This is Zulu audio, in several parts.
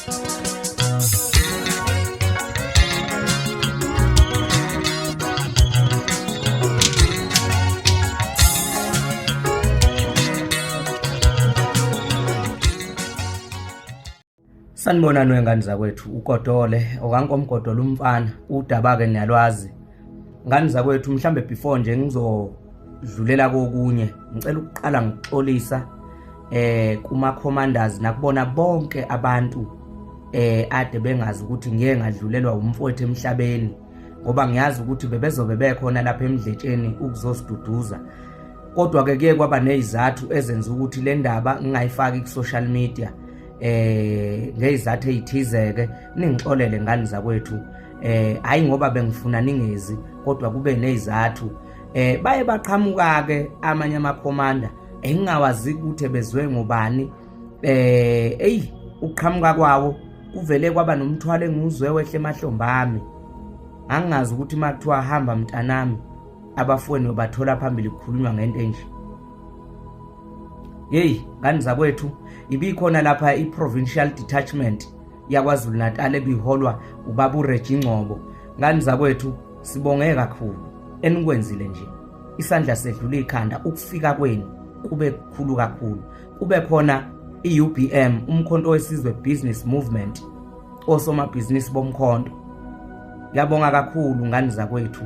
Sanibonani wengane zakwethu uGodole okankomgodole umfana udaba ke niyalwazi ngane zakwethu mhlambe before nje ngizodlulela kokunye ngicela ukuqala ngixolisa kuma commanders nakubona bonke abantu ade bengazi ukuthi ngiye ngadlulelwa umfowethu emhlabeni ngoba ngiyazi ukuthi bebezobe bekhona lapha emdletsheni ukuzosiduduza kodwa ke kuye kwaba nezizathu ezenza ukuthi le ndaba ngingayifaki ku social media ngezizathu ezithizeke ningixolele ngani zakwethu hayi ngoba bengifuna ningezi kodwa kube nezizathu baye baqhamuka ke amanye amakhomanda engingawazi ukuthi bezwe ngobani eyi ukuqhamuka kwawo kuvele kwaba nomthwalo engiwuzwe wehle emahlombe ami. Ngangingazi ukuthi uma kuthiwa hamba mntanami abafowenu bathola phambili kukhulunywa ngento enje. Yeyi ngane zakwethu ibikhona lapha i-provincial detachment yaKwaZulu Natal ebiholwa ubaba uReggie Ngcobo. Ngane zakwethu sibonge kakhulu enikwenzile nje. Isandla sedlula ikhanda ukufika kwenu kube kukhulu kakhulu. Kube khona i-UBM umkhonto wesizwe business movement osomabhizinisi bomkhonto. Ngiyabonga kakhulu ngane zakwethu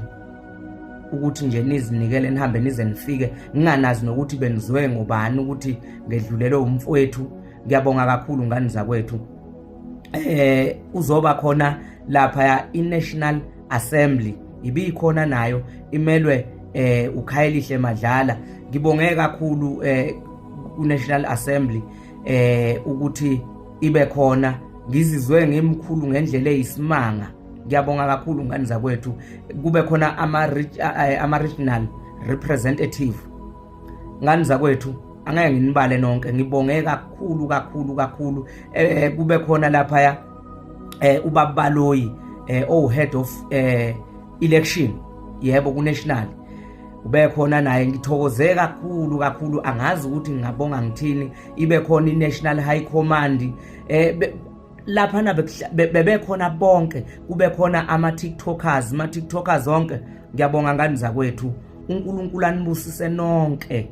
ukuthi nje nizinikele nihambe nize nifike nginganazi nokuthi benizwe ngobani ukuthi ngedlulelwe umfowethu. Ngiyabonga kakhulu ngane zakwethu. Uzoba khona lapha i-National Assembly ibikhona nayo imelwe uKhayelihle Madlala. Ngibonge kakhulu ku-National Assembly ukuthi ibe khona. Ngizizwe ngimkhulu ngendlela eyisimanga. Ngiyabonga kakhulu ngane zakwethu. Kube khona ama-regional representative. Ngane zakwethu angeke nginibale nonke, ngibonge kakhulu kakhulu kakhulu. Kube khona lapha ubaba Baloyi owu head of election yebo ku national ube khona naye. Ngithokoze kakhulu kakhulu, angazi ukuthi ngingabonga ngithini. Ibe khona i-National High Command lapha na bebekhona bonke, kube khona ama-TikTokers, ama-TikTokers onke. Ngiyabonga ngane zakwethu, uNkulunkulu anibusise nonke.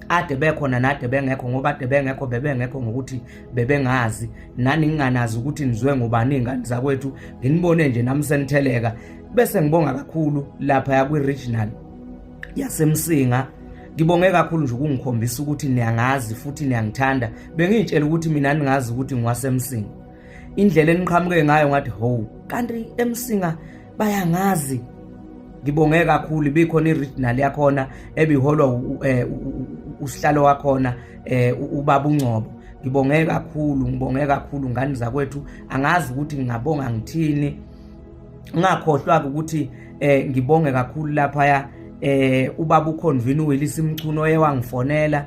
Ade bekhona nade bengekho, ngoba ade bengekho bebengekho ngokuthi bebengazi, nani nginganazi ukuthi nizwe ngobani ingane zakwethu. Nginibone nje nami senitheleka. Bese ngibonga kakhulu lapha kwi-regional yaseMsinga. Ngibonge kakhulu nje ukungikhombisa ukuthi niyangazi futhi niyangithanda. Bengiyitshela ukuthi mina ningazi ukuthi ngiwaseMsinga. Indlela eniqhamuke ngayo ngathi ho, kanti eMsinga bayangazi. Ngibonge kakhulu. Ibikhona i-regional yakhona ebiholwa usihlalo wakhona ubaba uNgcobo. Ngibonge kakhulu, ngibonge kakhulu ngane zakwethu. Angazi ukuthi ngingabonga ngithini. Ngingakhohlwa ukuthi ngibonge kakhulu lapha ubaba uConvene uWillis Mchunu oye wangifonela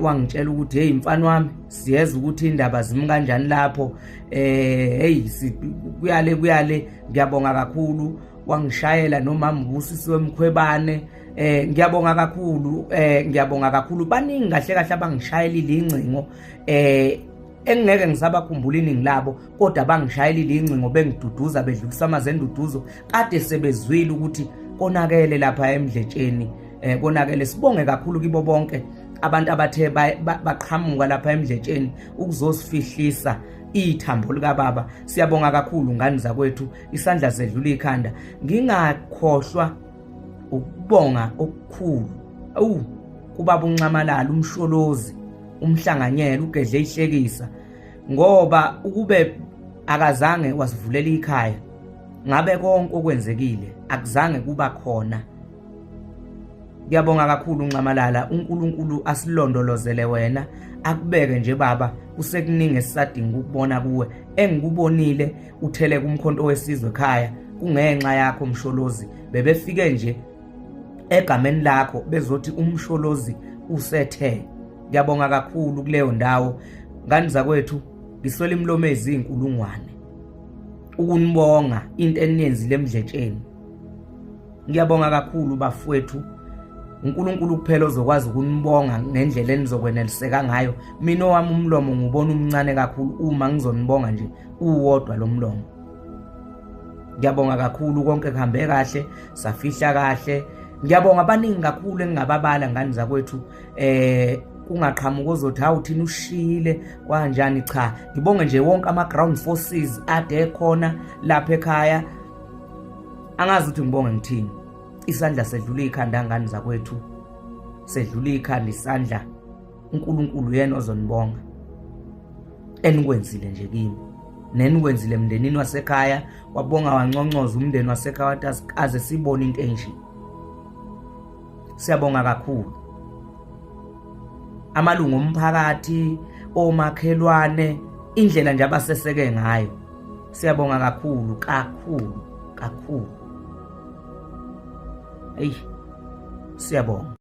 wangitshela ukuthi hey mfana wami, siyeza ukuthi indaba zimi kanjani lapho, hey kuyale kuyale. Ngiyabonga kakhulu. Wangishayela nomama uBusisiwe Mkhwebane. Ngiyabonga kakhulu, ngiyabonga kakhulu. Baningi kahle kahle abangishayelile ingcingo engingeke ngisabakhumbula iningi labo, kodwa bangishayelile ingcingo bengiduduza, bedlulisa amazwi enduduzo. Kade sebezwile ukuthi konakele lapha emdletsheni, konakele. Sibonge kakhulu kibo bonke abantu abathe baqhamuka lapha emdletsheni ukuzosifihlisa ithambo likababa. Siyabonga kakhulu ngane zakwethu, isandla sedlula ikhanda. Ngingakhohlwa ukubonga okukhulu awu kubaba uNxamalala, umsholozi, umhlanganyela, ugedle ihlekisa, ngoba ukube akazange wasivulela ikhaya ngabe konke okwenzekile akuzange kuba khona. Ngiyabonga kakhulu Nxamalala, uNkulunkulu asilondolozele wena, akubeke nje baba. Kusekuningi esisadinga ukubona kuwe. Engikubonile uthele kumkhonto wesizwe ekhaya kungenxa yakho Msholozi. Bebefike nje egameni lakho bezothi uMsholozi usethe. Ngiyabonga kakhulu kuleyo ndawo ngane zakwethu. Ngiswela imilomo ezinkulungwane ukunibonga into eniyenzile emdletsheni. Ngiyabonga kakhulu bafowethu. uNkulunkulu kuphela ozokwazi ukunibonga ngendlela enizokweneliseka ngayo. Mina owami umlomo ngubona umncane kakhulu uma ngizonibonga nje uwodwa lo mlomo. Ngiyabonga kakhulu, konke kuhambe kahle, safihla kahle. Ngiyabonga abaningi kakhulu engingababala ngani zakwethu, kungaqhamuka ozothi hawu thina ushiyile kwanjani. Cha, ngibonge nje wonke ama-ground forces ade khona lapha ekhaya. Angazi ukuthi ngibonge ngithini. Isandla sedlula ikhanda ngani zakwethu, sedlula ikhanda isandla. uNkulunkulu yena ozonibonga enikwenzile nje kimi nenikwenzile emndenini wasekhaya. Wabonga wanconcoza umndeni wasekhaya, wathi asikaze sibone into enje. Siyabonga kakhulu amalungu omphakathi, omakhelwane, indlela nje abaseseke ngayo. Siyabonga kakhulu kakhulu kakhulu. Eyi, siyabonga.